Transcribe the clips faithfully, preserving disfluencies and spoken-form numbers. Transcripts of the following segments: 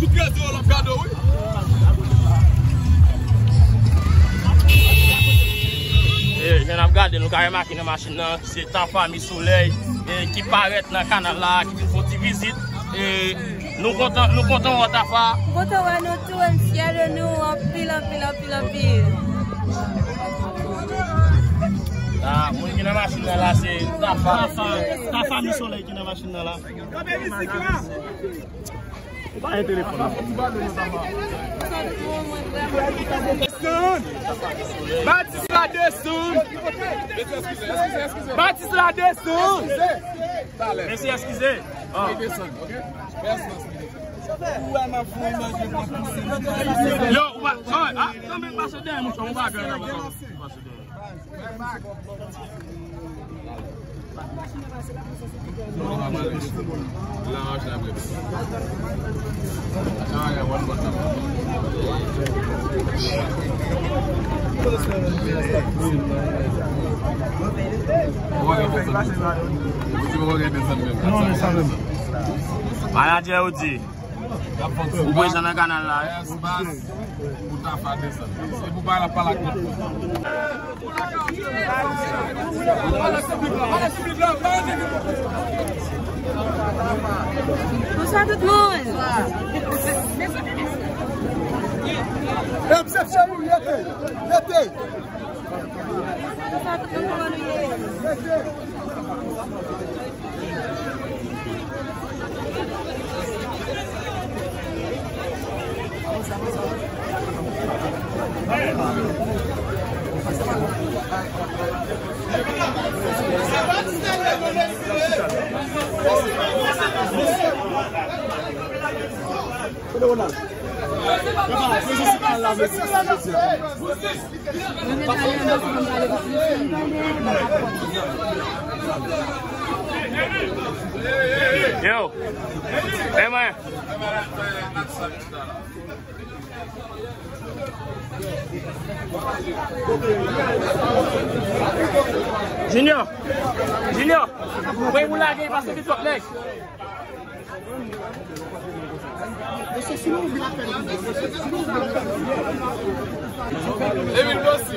Tout rezo yo l ap gade w, wi. E, jan n ap gade, nou ka remake nan machin nan, se Tafa Mi Solèy, e, ki parèt nan kanal la, ki vin fè yon ti vizit. E, nou kontan, nou kontan wè w, Tafa. M kontan wè nou tou, e m fyè de nou anpil, anpil, anpil, anpil. Ah, moun ki nan machin nan la, se Tafa. Tafa, Tafa Mi Solèy ki nan machin nan la. Kanpe mizik la. Ou pa gen telefòn. Desann! Batis la desann! Batis la desann! Mesye, eskize. Ah. Yo, ou pa, ah, ah, kanmenm pase dèyè mwen, ou pa gen pase dèyè. Manadjè ou di. Ou prezan nan kanal la, wi. Pou Tafa desann. Se pou pale, pale ak lòt moun. Bonswa tout moun. Bonswa tout moun, kòman nou ye? Yo, e mwen. Junior, Junior, mwen ou lage paske gen twòp nèg. Emil Bossy.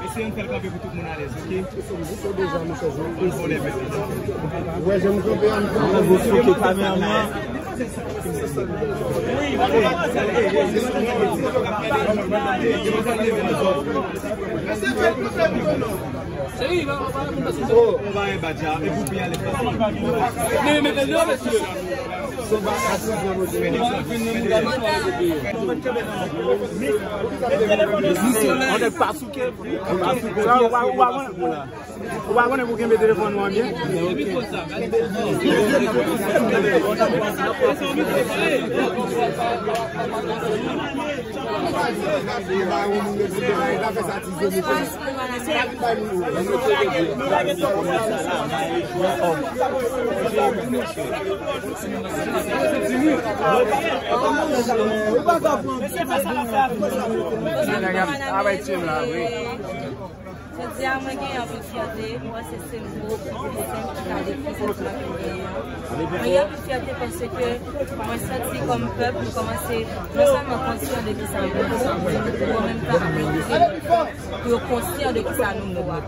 Mesye, ann fè l kanpe pou tout moun alèz, oke? Ou wè jan m kanpe a, m kanpe. Ou pa konnen pou kenbe telefòn ou an byen? Jodi a, mwen gen anpil fyète. Mwen panse se mo ki pi senp ki ka dekri santiman ke m genyen an. Mwen gen anpil fyète paske mwen santi kòm pèp, nou kòmanse non sèlman konsyan de kisa nou ye, men an menm tan ap mobilize pou yo konsyan de kisa nou ye a.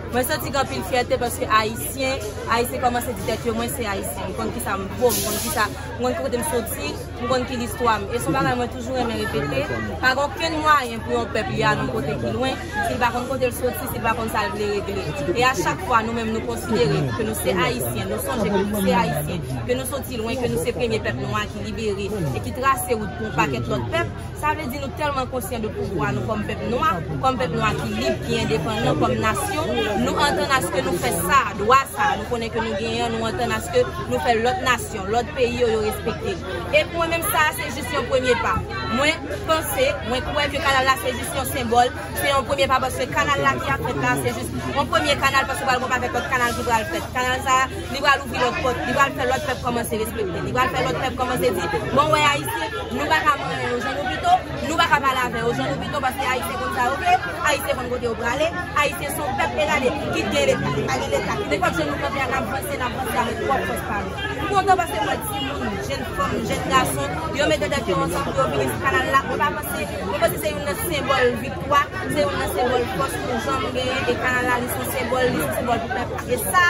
Mwen santi gen anpil fyète paske Ayisyen, Ayisyen kòmanse di tèt yo, mwen se Ayisyen. M konn kisa m vo, m konn kisa, m konn kote m soti, m konn ki listwa m. E se yon bagay mwen toujou renmen repete. Pa gen okenn mwayen pou yon pèp li al yon kote ki lwen, si l pa konn kote l soti, si l pa konn sa l vle regle. E a chak fwa, nou menm, nou konsidere ke nou se Ayisyen, nou sonje ke nou se Ayisyen, ke nou soti lwen, ke nou se premye pèp nwa ki libere e ki trase wout pou yon pakèt lòt pèp, sa vle di nou tèlman konsyan de pouvwa nou kòm pèp nwa, kòm pèp nwa ki lib, ki endepandan, kòm nasyon, nou antann aske nou fè sa, dwa sa, nou konnen ke nou genyen, nou antann aske nou fè lòt nasyon, lòt peyi yo, yo respekte. E pou mwen menm sa, se jis yon premye pa. Mwen panse, mwen kwè ke kanal la se jis yon senbòl, se yon premye pa paske kanal la ki ap fèt la, se jis yon premye kanal paske pral gon pakèt lòt kanal ki pral fèt. Kanal sa, li pral ouvri lòt pòt, li pral fè lòt pèp kòmanse respekte. Li pral fè lòt pèp kòmanse di, bon, wè Ayisyen, nou pa ka manyen yo jan nou pito, nou pa ka pale avè yo jan nou pito, paske Ayisyen konn sa yo vle, Ayisyen konn kote yo prale, Ayisyen se yon pèp egale, kit gen Leta, pa gen Leta, kit nenpòt jan nou kanpe a, n ap vanse, n ap vanse avèk pwòp fòs pa nou. M kontan paske m wè timoun, jèn fanm, jèn gason, yo mete tèt yo ansanm pou yo vini sou kanal la. Mwen pa panse, mwen panse se youn nan senbòl viktwa, se youn nan senbòl fòs nou janm genyen, e kanal la, li se yon senbòl, li se yon senbòl pou pèp la. E sa,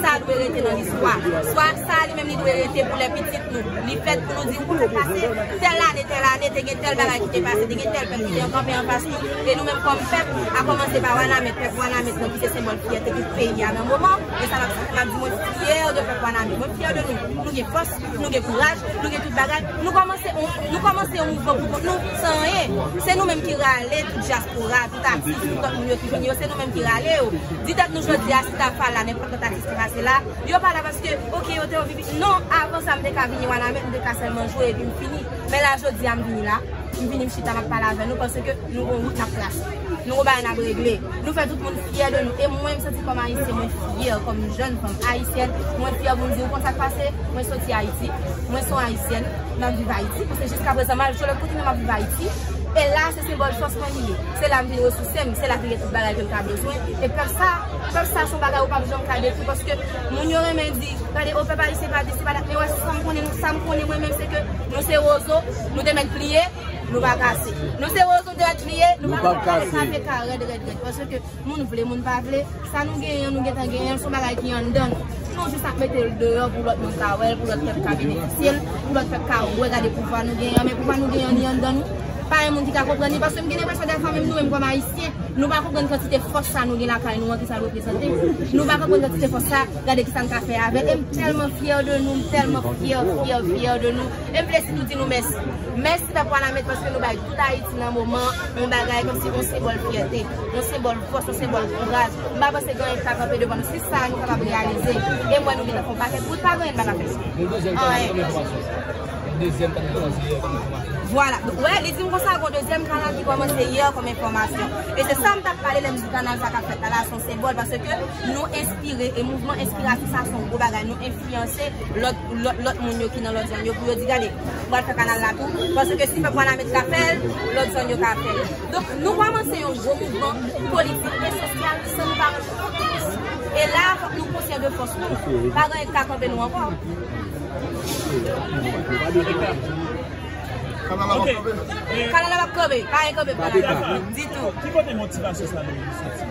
sa dwe rete nan listwa. Swa sa li menm li dwe rete pou lè pitit nou. Li fèt pou nou di, ou konn sa k pase, tèl ane, tèl ane, te gen tèl bagay ki te pase, te gen tèl pèp ki te kanpe anfas nou. E nou menm kòm pèp, a kòmanse pa Wanament, pèp Wanament lan ki se senbòl fyète tout peyi a nan moman. E sa m ap, sa m ap di, mwen fyè de pèp Wanament, mwen fyè de nou. Nou gen fòs, nou gen kouraj, nou gen tout bagay. Nou kòmanse, nou kòmanse yon mouvman pou kont nou, san anyen. Se nou menm ki rale tout dyaspora, tout atis, tout lòt moun yo ki vini yo, se nou menm ki rale yo. Di tèt nou jodi a, si ta fè la, nenpòt lòt atis ki pase la, yo pa la paske, oke, yo te anvi vini. Non, avan sa, m te ka vini Wanament, m te ka sèlman jwe epi m fini. Men la, jodi a, m vini la, m vini, m chita, m ap pale avè nou, paske nou gon wout n ap trase. Nou gon bagay n ap regle. Nou fè tout moun fyè de nou. E mwen, m santi kòm Ayisyen, mwen fyè, kòm jèn fanm ayisyèn, mwen fyè pou m di, ou konn sa k pase? Mwen soti Ayiti. Mwen se yon Ayisyèn. M ap viv Ayiti. Paske jiskaprezan, malgre lòt kote, men m ap viv Ayiti. E la, se senbòl fòs mwen li ye. Se la m vin resouse m. Se la ki gen tout bagay ke m ka bezwen. E pèp sa, pèp sa se yon bagay ou p ap janm ka detwi. Paske moun yo renmen di, gade, o pèp ayisyen pa di, se pa dat. Men wè, sa m konnen, sa m konnen mwen menm, se ke nou se wozo, nou te mèt pliye, nou pa kase. Nou se wozo, nou te mèt pliye, nou pa kase. Sa fè ka rèd, rèd, rèd. Paske moun vle, moun pa vle, sa nou genyen, nou gentan genyen, se yon bagay ki anndan nou. Nou jis ap mete l deyò pou lòt moun ka wè l, pou lòt pèp ka benefisye l, pou lòt pèp ka wè, gade pouvwa nou genyen an, men pouvwa nou genyen an, li anndan nou. Pa gen moun ki ka konprann li, paske m gen enpresyon dèfwa menm nou menm kòm Ayisyen, nou pa konprann kantite fòs sa nou gen lakay nou an, ki sa l reprezante. Nou pa konprann kantite fòs sa, gade ki sa n ka fè avè l. E m tèlman fyè de nou, m tèlman fyè, fyè, fyè de nou. E m vle sitou di nou mèsi. Mèsi pèp Wanament paske nou bay tout Ayiti nan moman yon bagay kòmsi yon senbòl fyète, yon senbòl fòs, yon senbòl kouraj. M pa panse gen anyen ki ka kanpe devan nou. Se sa nou kapab reyalize. E m wè nou gentan fè yon pakèt wout, pa gen anyen n pa ka fè. Anyen. Vwala. Donk, wè, li di m konsa, gon dezyèm kanal ki kòmanse yè kòm enfòmasyon. E se sa m t ap pale lè m di kanal sa k ap fèt la, la, se yon senbòl, paske nou enspire, e mouvman enspirasyon sa, se yon gwo bagay. Nou enfliyanse lòt, lòt, lòt moun yo ki nan lòt zòn yo pou yo di, gade, m pral fè kanal la tou, paske si pèp Wanament ka fè l, lòt zòn yo ka fè l. Donk, nou kòmanse yon gwo mouvman politik e sosyal san nou pa rann nou kont. E la, fòk nou konsyan de fòs nou. Pa gen anyen ki ka kanpe nou ankò. Kanal la p ap kanpe. Kanal la p ap kanpe. Pa gen kanpe pou kanal la. Ditou. Ki kote motivasyon sa li soti?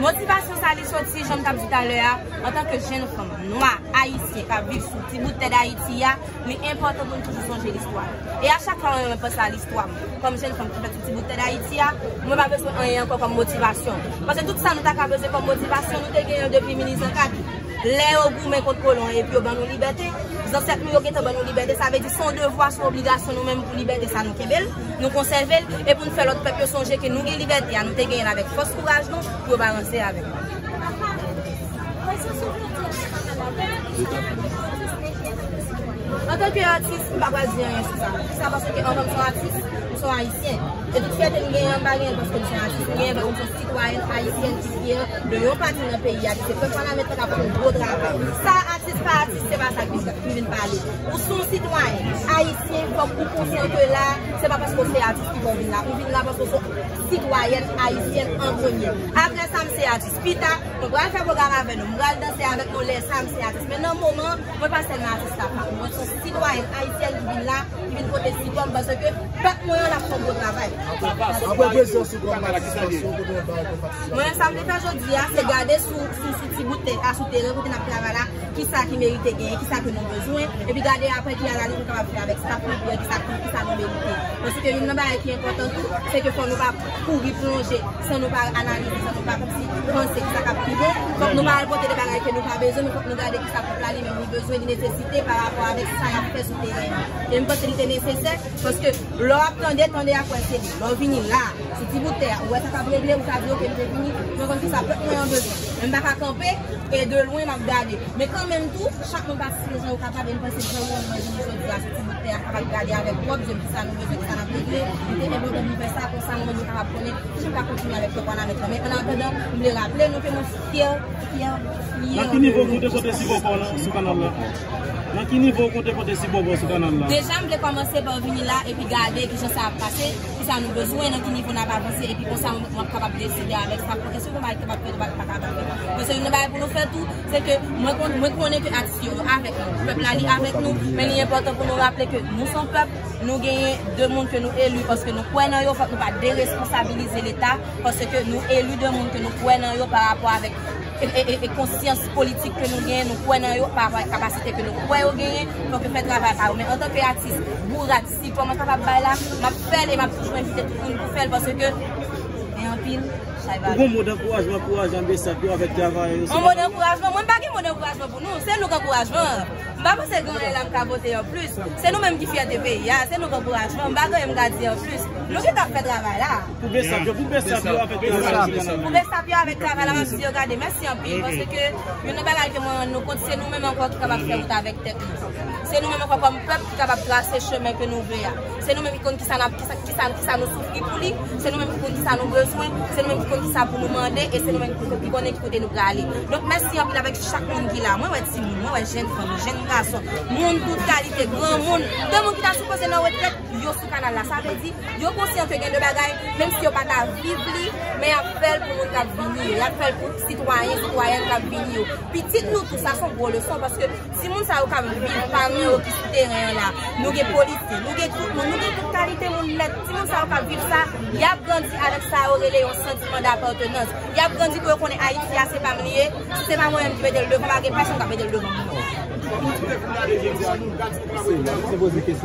Motivasyon sa li soti, jan m t ap di talè a, antanke jèn fanm nwa ayisyen k ap viv sou ti bout tè Dayiti a, li enpòtan pou n toujou sonje listwa nou. E a chak fwa mwen, mwen panse a listwa m, kòm jèn fanm ki fèt sou ti bout tè Dayiti a, mwen pa bezwen anyen ankò kòm motivasyon. Paske tout sa nou ta ka bezwen kòm motivasyon, nou te genyen depi mil uit san kat. Lè yo goumen kont kolon epi yo ban nou libète, zansèt nou yo gentan ban nou libète, sa vle di se yon devwa, se yon obligasyon nou menm pou libète sa nou kenbe l, nou konsève l, e pou n fè lòt pèp yo sonje ke nou gen libète a, nou te genyen l avèk fòs kouraj nou, pou yo pa ranse avè nou. Antanke atis, m pa pral di anyen sou sa. Poukisa? Paske anvan m se yon atis, m se yon ayisyen. E tout fyète m genyen an, m pa genyen l paske m se yon atis. M genyen l paske m se yon sitwayèn ayisyèn ki fyè de yon pati nan peyi a, ki se pèp Wanament k ap fè yon gwo travay. Sa atis Pa atis, se pa sa ki, ki vin pale. Ou se yon sitwayen ayisyen, fòk ou konsyan ke la, se pa paske w se atis ki fè w vin la. Ou vin la paske w se yon sitwayèn ayisyèn an premye. Apre sa, m se atis. Pita, mwen pral fè pwogram avè nou. M pral danse avèk nou lè sa, m se atis. Men nan moman, mwen pa sèlman atis Tafa. Mwen se yon sitwayèn ayisyèn ki vin la, ki vin pote sipò m, paske pèp mwen an, l ap fè yon gwo travay. Apre prezans ou kòm atis, ou kote yon bagay kòm atis. Mwen, sa m te fè jodi a, se gade sou, sou, sou ti bout tè a, sou teren kote n ap travay la, kisa ki merite genyen, kisa ke nou bezwen, epi gade apre ki analiz nou kapab fè avèk staff nou pou wè kisa, kisa nou merite. Paske youn nan bagay ki enpòtan tou, se ke fò nou pa kouri plonje san nou pa analize, san nou pa kòmsi panse kisa k ap pi bon. Fòk nou pa al pote de bagay ke nou pa bezwen, men fòk nou gade kisa pèp la li menm li bezwen, li nesesite pa rapò avèk sa y ap fè sou teren an. E m panse li te nesesè, paske lè w ap tande, tande ak wè se li. Lè w vini la, sou ti bout tè a, ou wè sa k ap regle, ou ka di, "Oke, m te vini, mwen konn kisa pèp mwen an bezwen." Men m pa ka kanpe, e de lwen m ap gade. Men kanmenm tou, chak moun pa siyen jan yo kapab, e m panse ke jan nou vini jodi a sou ti bout tè a, kapab gade avèk pwòp je m kisa nou bezwen, kisa n ap regle. Li te enpòtan pou nou fè sa, konsa nou menm nou kapab konnen si nou ka kontinye avèk pwòp ònament lan. Men annatandan, m vle raple nou ke mwen fyè, fyè, fyè. Nan ki nivo w konte pote sipò pa w nan, sou kanal la? Nan ki nivo w konte pote sipò pa w sou kanal la? Deja, m vle kòmanse pa vini la epi gade kijan sa ap pase, kisa nou bezwen, nan ki nivo n ap avanse, epi konsa nou, nou ap kapab deside avèk sa, paske si nou pa kapab fè, nou pa kapab fè. Men se youn nan bagay pou nou fè tou, se ke mwen kon-, mwen konnen ke atis yo avèk nou, pèp la li avèk nou, men li enpòtan pou nou raple ke nou se yon pèp, nou genyen de moun ke nou eli paske nou kwè nan yo, fòk nou pa deresponsabilize Leta, paske nou eli de moun ke nou kwè nan yo pa rapò avèk e, e, e, e konsyans politik ke nou genyen, nou kwè nan yo, pa rapò ak kapasite ke nou kwè yo genyen, fòk yo fè travay pa yo. Men antanke atis, bourad, sipò mwen kapab bay la, m ap fè l e m ap toujou envite tout moun pou fè l, paske gen anpil chay bagay. Ou gon mo dankourajman pou ajan BSAP yo avèk travayè yo? Yon mo dankourajman? Mwen pa gen mo dankourajman pou nou. Se nou k ankourajman. M pa panse gen anyen la m ka pote anplis. Se nou menm ki fyète peyi a. Se nou k ankourajman. M pa gen anyen m ka di anplis. Nou gentan ap fè travay la. Pou BSAP yo, pou BSAP yo avèk travayè yo. Pou BSAP yo avèk travay la, m ap di yo gade, mèsi anpil, paske youn nan bagay ke mwen rann nou kont, se nou menm ankò ki kapab fè wout avèk tèt nou. Se nou menm ankò kòm pèp ki kapab trase chemen ke nou vle a. Se nou menm ki konn kisa n ap, kisa, kisa, kisa nou soufri pou li. Se nou menm ki konn kisa nou bezwen. Se nou menm ki konn kisa pou nou mande. E se nou menm ki konn, ki konnen ki kote nou prale. Donk, mèsi anpil avèk chak moun ki la. Mwen wè timoun, mwen wè jèn fanm, jèn gason, moun tout kalite, granmoun, de moun ki ta sipoze nan retrèt, yo sou kanal la. Sa vle di, yo konsyan ke gen de bagay, menm si yo pa ta viv li, men y ap fè l pou moun k ap vini yo, y ap fè l pou sitwayen, sitwayèn k ap vini yo. Pitit nou tou, sa se yon gwo leson, paske timoun sa yo k ap viv, paran yo ki sou teren an la, nou gen polisye, nou gen tout moun, nou gen tout kalite moun nèt. Timoun sa yo k ap viv sa, y ap grandi avèk sa yo rele yon santiman dapatnans. Y ap grandi pou yo konnen Ayiti a se pa m li ye, si se pa mwen menm ki mete l devan, pa gen pèsonn k ap mete l devan m non.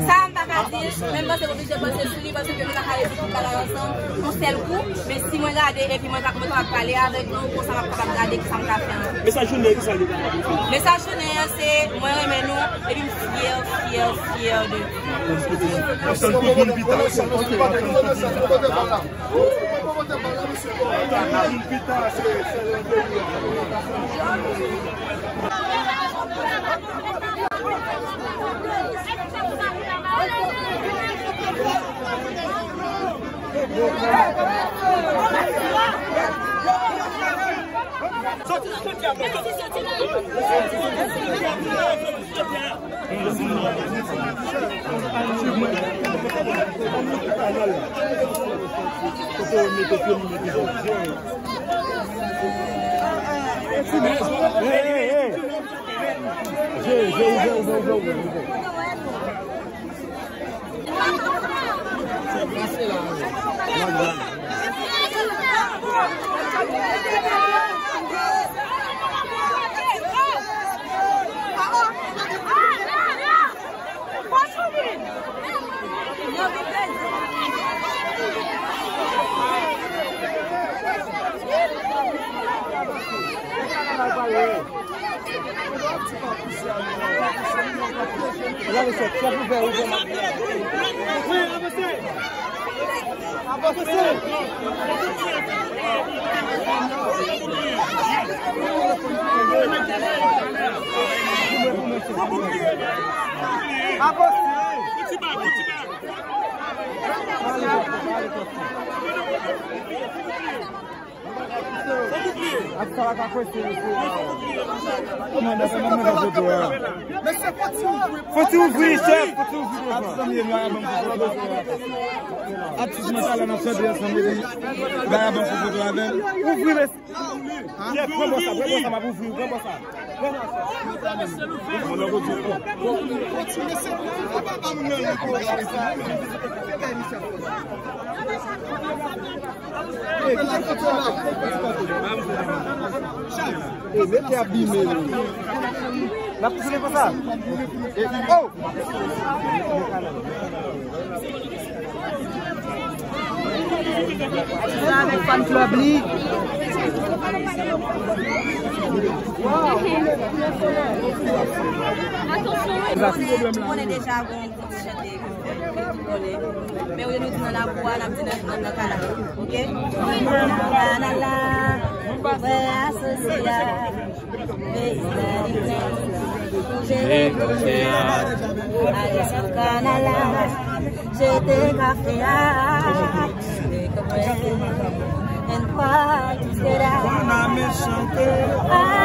Sa m pa ka di, men m panse m oblije panse sou li, paske nou ta ka redi tout bagay ansanm yon sèl kou, men si mwen gade epi mwen ka, mwen kapab pale avèk nou, konsa m ap kapab gade kisa m ka fè ankò. Mesaj jounen an, kisa l te kapab fè? Mesaj jounen an, se mwen renmen nou, epi m fyè, fyè, fyè de nou. Fò ti ouvri, chèf, fò ti ouvri devan. Atis mwen talè nan chante ansanm epi bagay ban foto avè l. Ouvri, mesye. Chèf, pran bò sa, pran bò sa, m ap ouvri, pran bò sa. Pran bò sa. E, mete abime nou. N ap fonksyone konsa. E, oh! Sa avèk fan club li. Mwen konnen deja gon ti chante. Men ou nou di nan lakou a, n ap di nan, nan, nan kanal. Oke? Kanal la, frè asosye a, peyi dominiken, jere pwojè a, ale sot kanal la, jete kafe a, make a break and party together. Konn ame chante. Ah.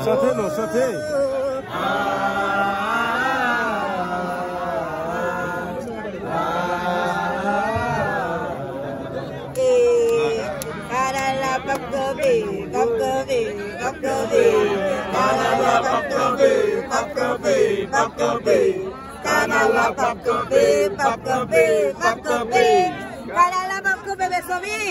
Chante non, chante. Kanal la p ap kanpe, p ap kanpe, p ap kanpe. Kanal la p ap kanpe, p ap kanpe, p ap kanpe. Kanal la p ap kanpe, p ap kanpe, p ap kanpe. Kanal la p ap kanpe, mezanmi.